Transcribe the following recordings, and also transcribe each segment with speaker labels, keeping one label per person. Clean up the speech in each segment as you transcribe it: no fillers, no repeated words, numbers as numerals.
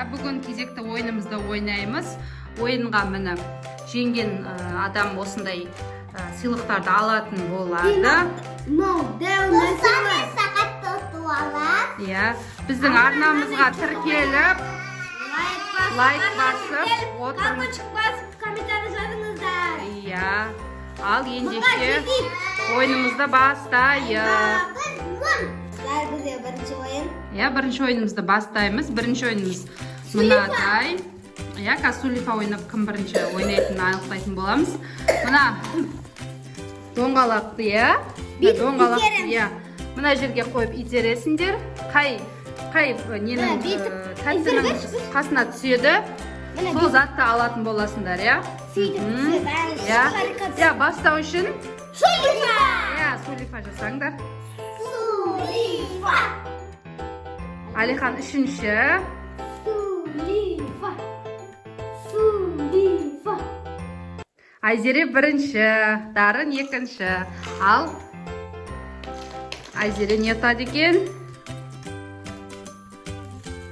Speaker 1: Иә, бүгін кезекті ойынымызды ойнаймыз. Ойынға, міне, жеңген адам осындай сыйлықтарды алатын болады.
Speaker 2: Мынау дәу нәрсе бар.
Speaker 3: Сағат тотып алады.
Speaker 1: Иә, біздің арнамызға тіркеліп, лайк басып отырыңыз.
Speaker 2: Колокольчик басып, комментарий жазыңыздар.
Speaker 1: Иә, ал ендеше ойынымызды бастайық.
Speaker 2: Достар, бізде бірінші ойын.
Speaker 1: Иә, бірінші ойынымызды бастаймыз. Бірінші ойынымыз мынадай. Иә, қазір сулифа ойнап, кім бірінші ойнайтынын анықтайтын боламыз. Мына доңғалақты, иә, мына
Speaker 2: Бүйтіп
Speaker 1: доңғалақты,
Speaker 2: итереміз.
Speaker 1: Иә, мына жерге қойып итересіңдер. Қай ненің
Speaker 2: Мына бүйтіп
Speaker 1: тәттінің
Speaker 2: итеріңізші.
Speaker 1: қасына түседі,
Speaker 2: Міне.
Speaker 1: сол затты алатын боласыңдар, иә.
Speaker 2: Сөйтіп түседі. Әлі
Speaker 1: Иә.
Speaker 2: шарикқа
Speaker 1: Иә, бастау үшін
Speaker 2: Сулифа!
Speaker 1: Иә, сулифа жасаңдар.
Speaker 3: Сулифа.
Speaker 1: Алихан үшінші.
Speaker 2: Сулифа. Сулифа.
Speaker 1: Айзере бірінші, Дарын екінші. Ал Айзере не ұтады екен?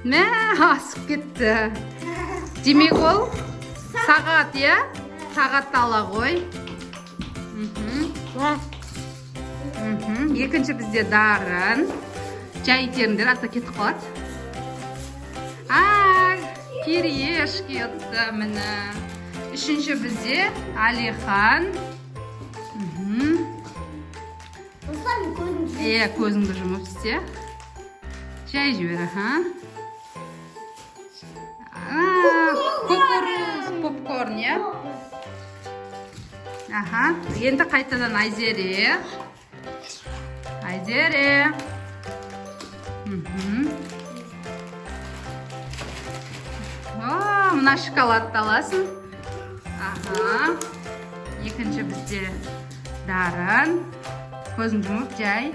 Speaker 1: Мә, асып кетті. Демек, ол сағат, иә? Сағатты ала ғой. Екінші бізде Дарын. Жай итеріңдер, ата кетіп қалады. А, кириешки ұтты, міне. Үшінші бізде Алихан.
Speaker 3: Достар, мен көзім
Speaker 1: Иә, көзіңді жұмып істе. Жай жібер, аха. А, кукуруз, попкорн, иә? Аха. Енді қайтадан Айзере. Айзере. О, мына шоколадты аласың. Аха. Екінші бізде Дарын. Көзін жұмып, жай.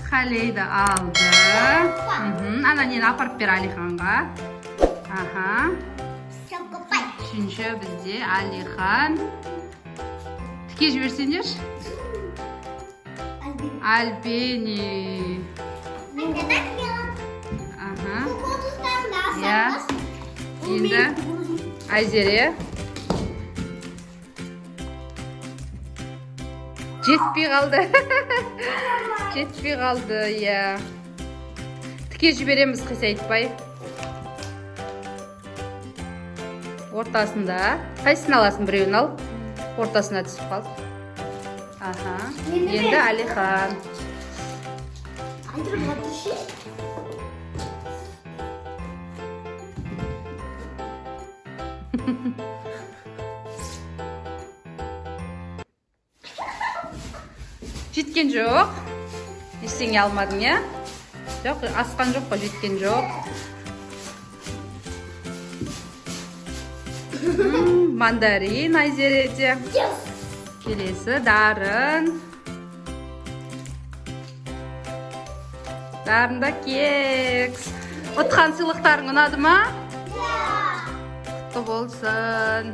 Speaker 1: Халейді алды. Ана нені апарып бер Алиханға. Аха.
Speaker 3: Шокопай.
Speaker 1: Үшінші бізде Алихан. Тіке жіберсеңдерші. Альпини. Аха. Иә. Енді Айзере. Жетпей қалды. Жетпей қалды, иә. Тіке жібереміз қисайтпай. Ортасында. Қайсысын аласың, біреуін ал. Ортасына түсіп қалды. Аха.
Speaker 2: Енді
Speaker 1: Енді
Speaker 2: мен.
Speaker 1: Алихан.
Speaker 3: Айдырып отыршы.
Speaker 1: Жеткен жоқ. Ештеңе алмадың, иә? Жоқ, асқан жоқ қой, жеткен жоқ. Мандарин Айзереде. Келесі Дарын. Дарында кекс. Ұтқан сыйлықтарың ұнады ма? Құтты болсын.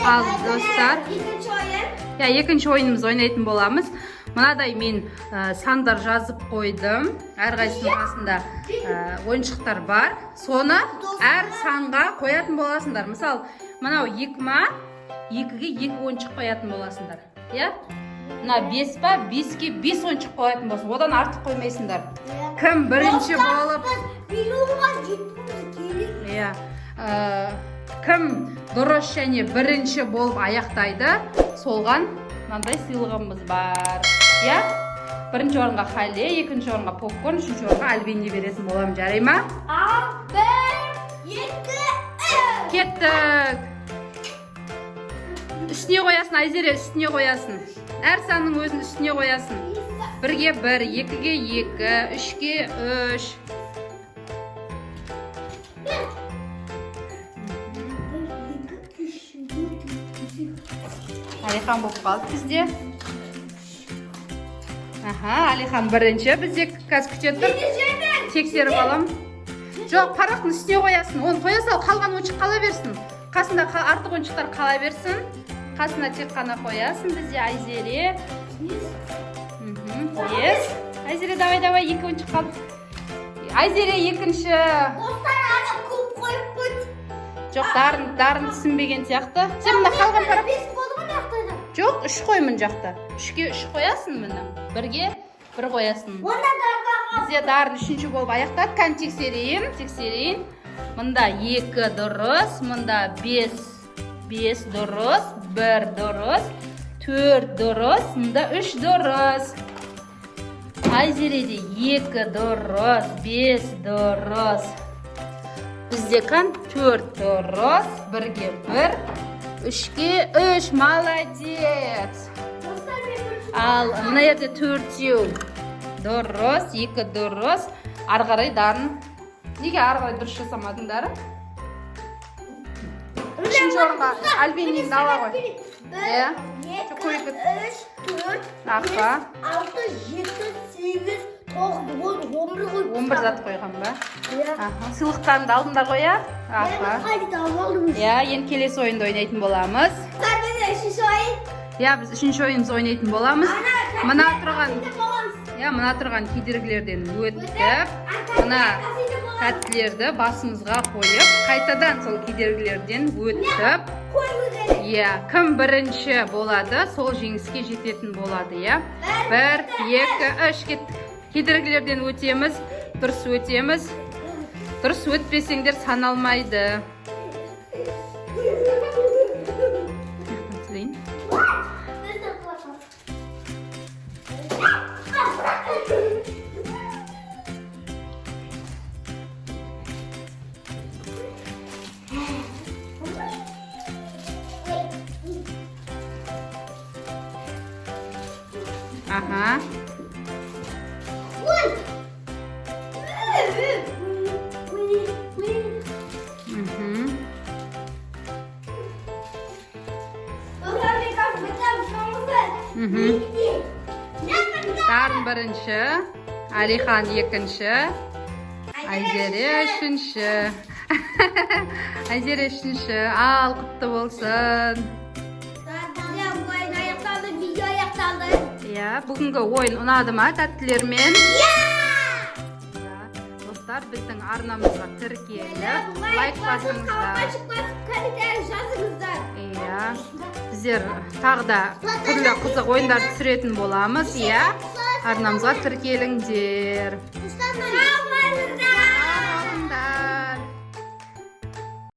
Speaker 1: Ал, достар.
Speaker 2: Екінші ойын.
Speaker 1: Иә, екінші ойынымыз ойнайтын боламыз. Мынадай мен сандар жазып қойдым. Әрқайсысының қасында ойыншықтар бар. Соны әр санға қоятын боласыңдар. Мысалы, мынау екі ма? Екіге екі ойыншық қоятын боласыңдар. Иә? Мына бес па? Беске бес ойыншық қоятын болсын. Одан артық қоймайсыңдар. Кім бірінші болып
Speaker 3: Миллионға жетуіміз керек.
Speaker 1: Иә. Кім дұрыс және бірінші болып аяқтайды, солған мынандай сыйлығымыз бар. Иә? Бірінші орынға хале, екінші орынға попкорн, үшінші орынға альбине беретін боламын, жарай ма?
Speaker 2: Ал, бір, екі, үш.
Speaker 1: Кеттік. Үстіне қоясың, Айзере, үстіне қоясың. Әр санның өзін үстіне қоясың. Бірге бір, екіге екі, үшке үш.
Speaker 3: Bir, екі, үш, төрт, бес.
Speaker 1: Алихан болып қалды бізде. Аха, Алихан бірінші бізде, қазір күте тұр. Тексеріп алам. Жоқ, парақтың үстіне қоясың. Оны қоя сал, қалған ойыншық қала берсін. Қасында артық ойыншықтар қала берсін. Қасына тек қана қоясың бізде Айзере. Бес. Айзере, давай, давай, екі ойыншық қалды. Айзере екінші.
Speaker 3: Достар, ана көп қойып қойды.
Speaker 1: Жоқ, Дарын түсінбеген сияқты. Сен мына қалған парақ.
Speaker 3: 5 болды ғой мына жақта да.
Speaker 1: Жоқ, үш қой мына жақта. Үшке үш қоясың, міне. Бірге бір қоясың.
Speaker 3: Онда Дарға.
Speaker 1: Бізде Дарын үшінші болып аяқтады. Кән, тексерейін, тексерейін. Мында екі дұрыс, мында бес, бес дұрыс, бір дұрыс, төрт дұрыс, мында үш дұрыс. Айзереде екі дұрыс, бес дұрыс. Бізде кән төрт дұрыс, бірге бір, үшке үш, молодец.
Speaker 3: Достар, мен бірінші.
Speaker 1: Ал мына жерде төртеу дұрыс, екі дұрыс. Ары қарай, Дарын, неге ары қарай дұрыс жасамадың, Дарын? Үшінші орынға Альбининді ала ғой.
Speaker 3: 1,
Speaker 1: Иә.
Speaker 3: 2,
Speaker 1: Көйбіт.
Speaker 3: 3, 4,
Speaker 1: Аха.
Speaker 3: 6, 7, 8, 9, 10, 11 қойып.
Speaker 1: 11 зат қойған ба?
Speaker 3: Иә.
Speaker 1: Аха. Сыйлықтарыңды алдыңдар ғой, иә?
Speaker 3: Мен
Speaker 1: Аха.
Speaker 3: қайда алдым?
Speaker 1: Иә, енді келесі ойынды ойнайтын боламыз.
Speaker 2: Достар, біз үшінші ойын.
Speaker 1: Иә, біз үшінші ойынымызды ойнайтын боламыз. Мына тұрған,
Speaker 2: Боламыз.
Speaker 1: иә, мына тұрған кедергілерден өтіп, мына тәттілерді басымызға қойып, қайтадан сол кедергілерден өтіп,
Speaker 2: Қою керек.
Speaker 1: Иә, кім бірінші болады, сол жеңіске жететін болады, иә. Бір, екі, үш, кеттік. Кедергілерден өтеміз, дұрыс өтеміз. Дұрыс өтпесеңдер саналмайды. Түсірейін. Аха. Мгм.
Speaker 2: Достар, мен қазір бітемін, соңғысы.
Speaker 1: Мгм. Дарын бірінші, Алихан екінші, Айзере үшінші. Айзере үшінші. Ал, құтты болсын.
Speaker 2: Ойын аяқталды, видео аяқталды.
Speaker 1: Иә, бүгінгі ойын ұнады ма тәттілермен? Иә! Достар, біздің арнамызға тіркеліп, лайк басыңыздар.
Speaker 2: Колокольчик басып, комментарий жазыңыздар.
Speaker 1: Иә. Біздер тағы да түрлі қызық ойындар түсіретін боламыз, иә. Арнамызға тіркеліңдер.
Speaker 3: Достар,